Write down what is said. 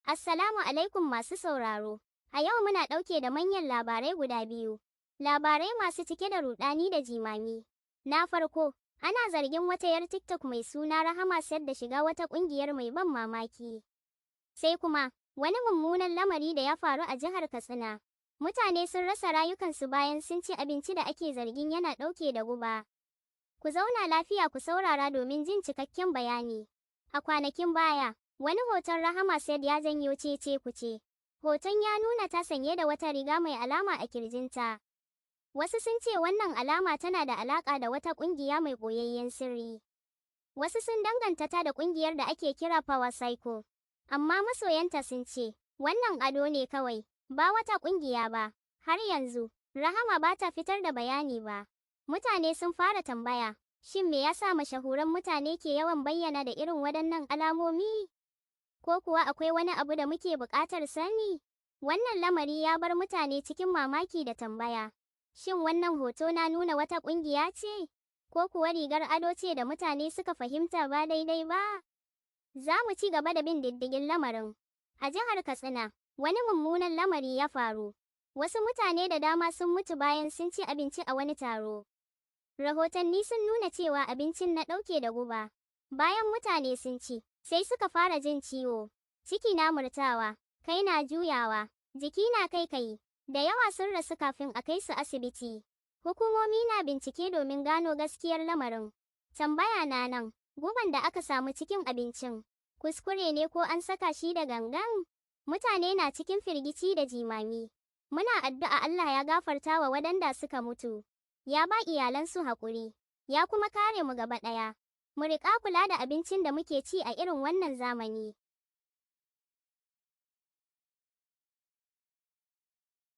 Assalamu alaikum masu sauraro. A yau muna ɗauke da manyan labarai guda biyu. Labarai masu cike da ruɗani da jimami. Na farko, ana zargin wata 'yar TikTok mai suna Rahama Sadau da shiga wata ƙungiyar mai ban mamaki. Sai kuma, wani mummunan lamari da ya faru a jihar Katsina. Mutane sun rasa rayukansu bayan sun ci abinci da ake zargin yana ɗauke da guba. Ku zauna lafiya ku saurara domin jin cikakken bayani. A kwanakin baya, wani hoton Rahama Sadau ya janyo cece kuce. Hoton ya nuna ta sanye da wata riga mai alama a kirjinta. Wasu sun ce wannan alama tana da alaƙa da wata ƙungiya mai ɓoyayyen sirri. Wasu sun danganta ta da ƙungiyar da ake kira Power Cycle. Amma masoyanta sun ce, wannan ado ne kawai, ba wata ƙungiya ba. Har yanzu, Rahama ba ta fitar da bayani ba. Mutane sun fara tambaya, shin me yasa mashahuran mutane ke yawan bayyana da irin waɗannan alamomi? Ko kuwa akwai wani abu da muke buƙatar sani? Wannan lamari ya bar mutane cikin mamaki da tambaya. Shin wannan hoto na nuna wata ƙungiya ce? Ko kuwa rigar ado ce da mutane suka fahimta ba daidai ba? Za mu ci gaba da bin diddigin lamarin. A jihar Katsina, wani mummunan lamari ya faru. Wasu mutane da dama sun mutu bayan sun ci abinci a wani taro. Rahotanni sun nuna cewa abincin na ɗauke da guba. Bayan mutane sun ci, sai suka fara jin ciwo. Ciki na murtawa, kai na juyawa, jiki na kai. Da yawa sun rasu kafin a kai su asibiti. Hukumomi na bincike domin gano gaskiyar lamarin. Tambaya na nan, guban da aka samu cikin abincin, kuskure ne ko an saka shi da gangan? Mutane na cikin firgici da jimami. Muna addu'a Allah ya gafarta wa waɗanda suka mutu. Ya ba iyalansu haƙuri, ya kuma kare mu gaba ɗaya. Mu riƙa kula da abincin da muke ci a irin wannan zamani.